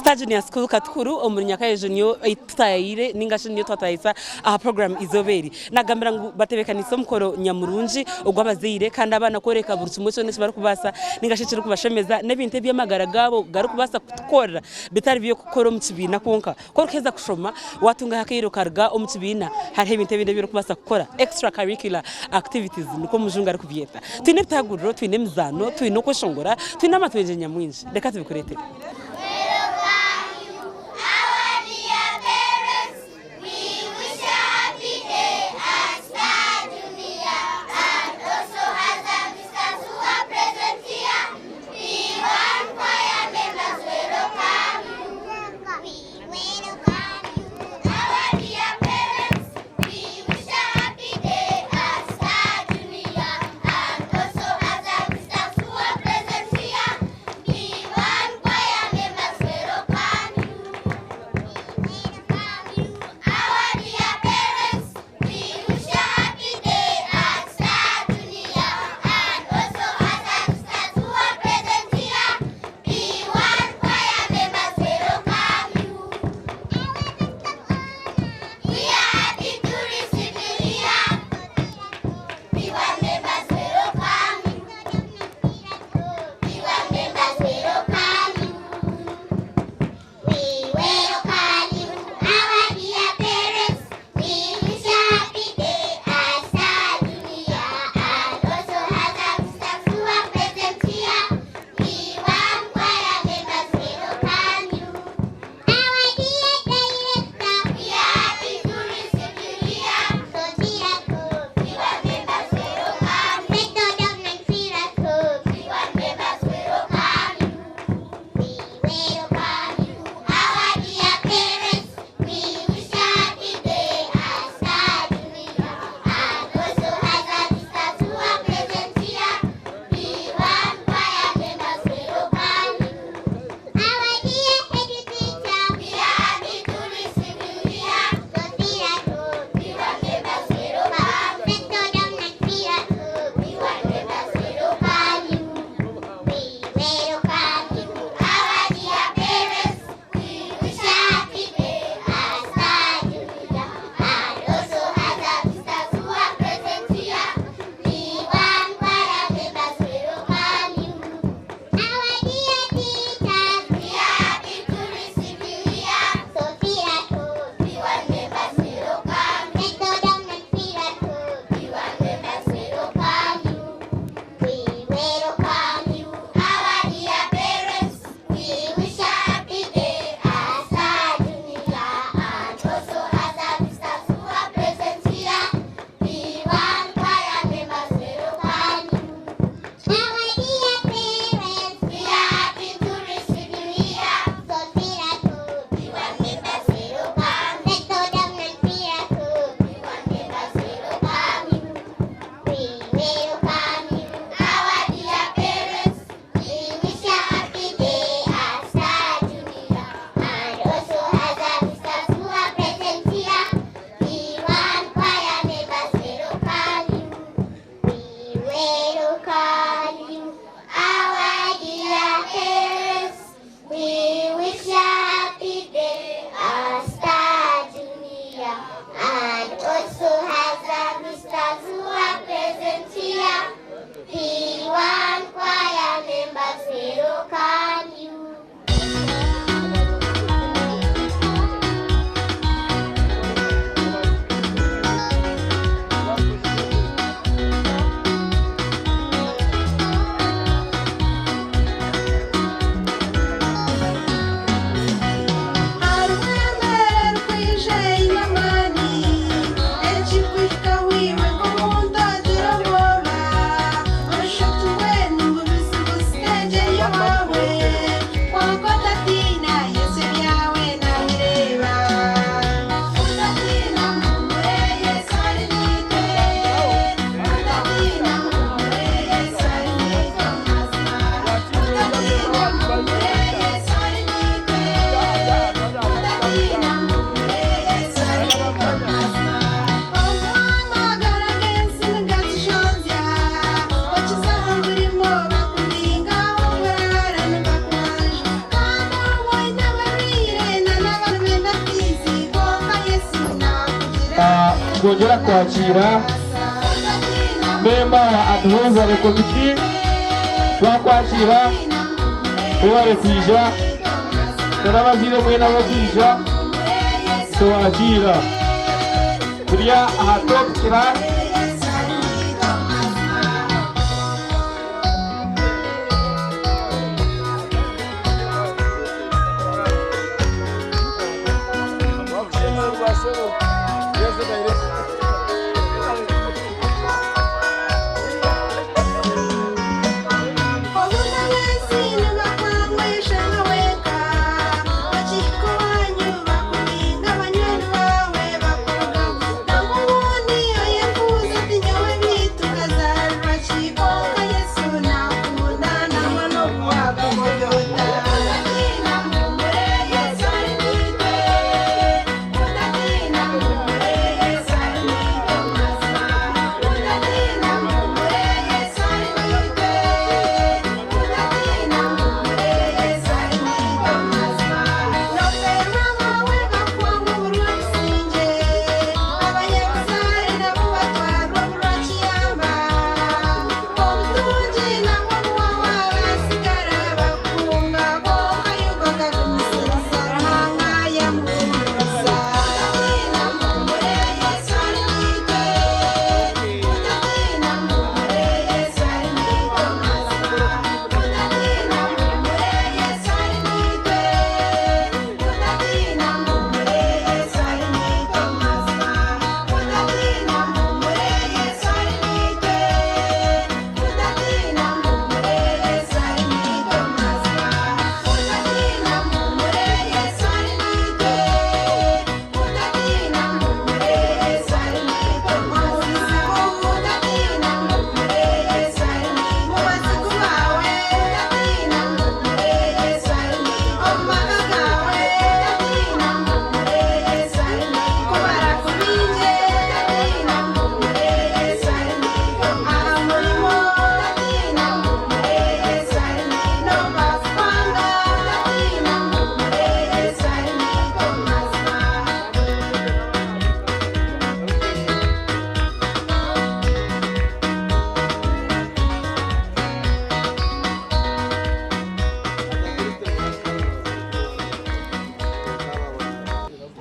Star Junior School Katukuru omuri Nyakayejo niyo ei tutaayaire ninga shi niyo twataayisa aha puroguraamu eizooba eri. Nagambira ngu batebeekaniise omukoro nyamurungi ogw'abazaire kandi abaana kworeka buri kimwe kyona eki barikubaasa ninga shi ekirikubashemeza n'ebintu ebi amagara gaabo garikubaasa kutukorera bitari by'okukora omu kibiina kwonka. Ku orikuheeza kushoma, waatungaho akaire okaruga omu kibiina, hariho ebintu ebindi ebi orikubaasa kukora, extra curricular activities nikwo omujungu arikubyeta. Twine ebitaaguriro, twine emizaano, twine okweshongora, twine amatwengye nyamwingi. Reka tubikureetere. Nitwongyera kwakiira memba wa advisory committee twakwakiira webare kwija n'abazaire mwena abokwija tubakiira turi aha top class.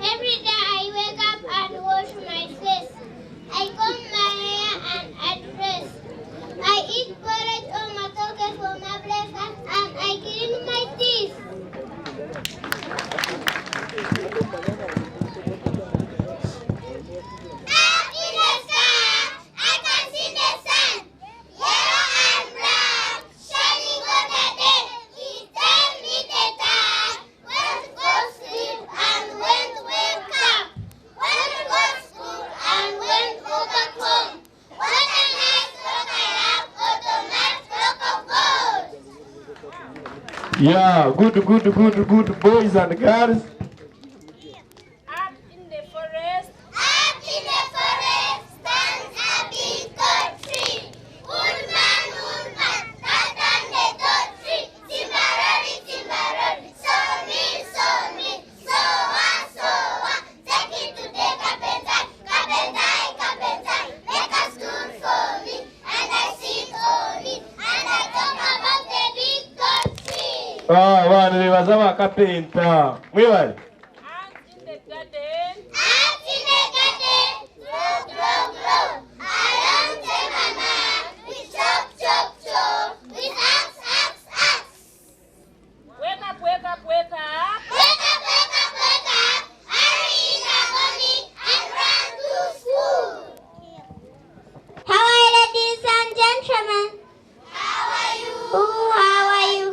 Every day I wake up and wash my face. I comb my hair and I dress. I eat porridge or matoke for my breakfast and I clean my teeth. Up in the sky, I can see the sun. Yellow and black, shining on the day. It tells me the time when to go sleep and when to wake up. When to go to school and when to go back home. What a nice clock I have, automatic clock of gold. Yeah, good, good, good, good boys and girls. Up in the forest, Up in the forest stands a big tall tree. Woodman, woodman, cut down the tall tree. Timbarori, timbarori, saw me, saw me, saw one, saw one. Take it to the carpenter, carpenter, carpenter. Make a stool for me, and I sit on it, and I talk about the big tall tree. Ah, abaana bebaza bakapenta mwebale. ant in the garden, Out in the garden, grow, grow, grow. Along the mama, we chop, chop, chop. We axe, axe, axe. wake up, wake up, wake up. Wake up, wake up, wake up. Hurry in the morning and run to school. How are you, ladies and gentlemen? How are you? Ooh, how are you?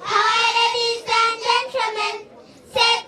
How are you, ladies and gentlemen? C'est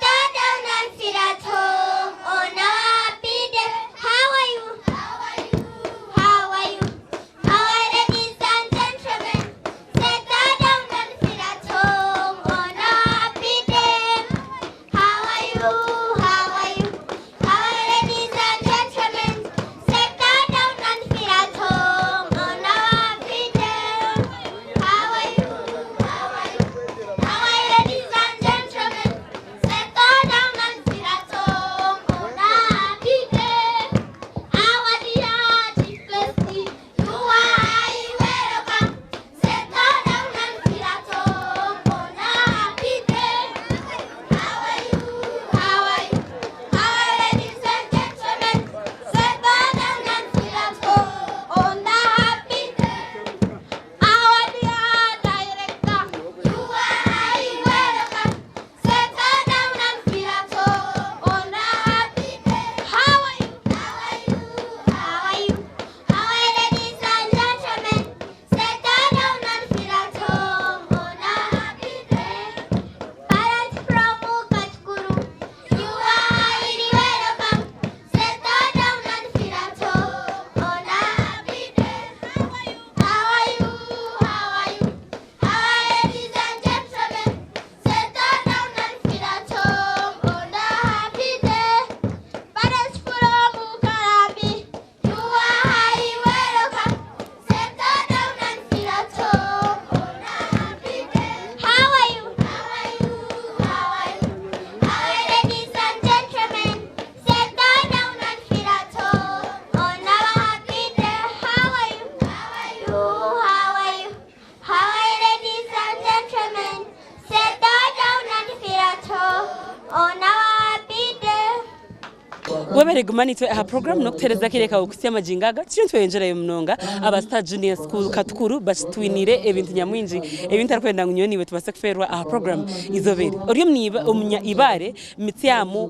Webare guma nitwe aha program nokutereza akaire kawe kuhitsya amagingo aga turiyo nitweyongyerayo munonga aba Star Junior School Katukuru bakitwiniire ebintu nyamwingi ebi ntarikwenda ngu nyowe naiwe tubaase kufeerwa aha program eizooba eri. Ori omunya Ibare, Mitsyamu,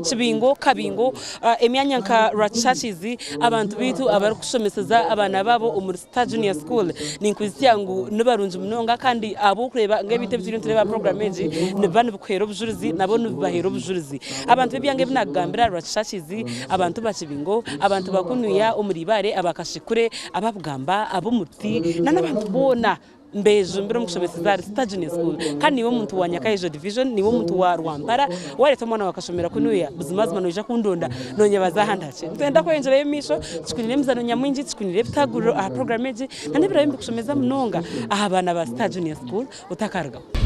Kibingo, Kabingo, emyanya nka Rwakishakizi abantu baitu abarikushomeseza abaana baabo omuri Star Junior School ninkwitsya ngu nibarungi munonga kandi ahabw'okureeba ngu ebintu ebi turiyo nitureeba aha program egi nibiba nibikuheera obujurizi nabo nibibaheera obujurizi. Abantu b'ebyanga ebi naakugambira Rwakishakizi, abantu ba Kibingo, abantu ba kunuya omuri Ibare, aba Kashekure, aba Bugamba, ab'Omuti n'abantu boona mbejumbire omu kushomeseza ahari Star Junior School. Kandi niiwe omuntu wa Nyakaijo Division, niiwe omuntu wa Rwampara, waareeta omwana waawe akashomera kunuya, buzimazima noija kundonda noonyebaza aha ndahikire. Nitwenda kweyongyerayo omu maisho, tukunire emizaano nyamwingi, tukunire ebitaaguriro aha puroguraamu egi, n'ebiraabe nibikushemeza munonga aha baana ba Star Junior School. Otakarugaho.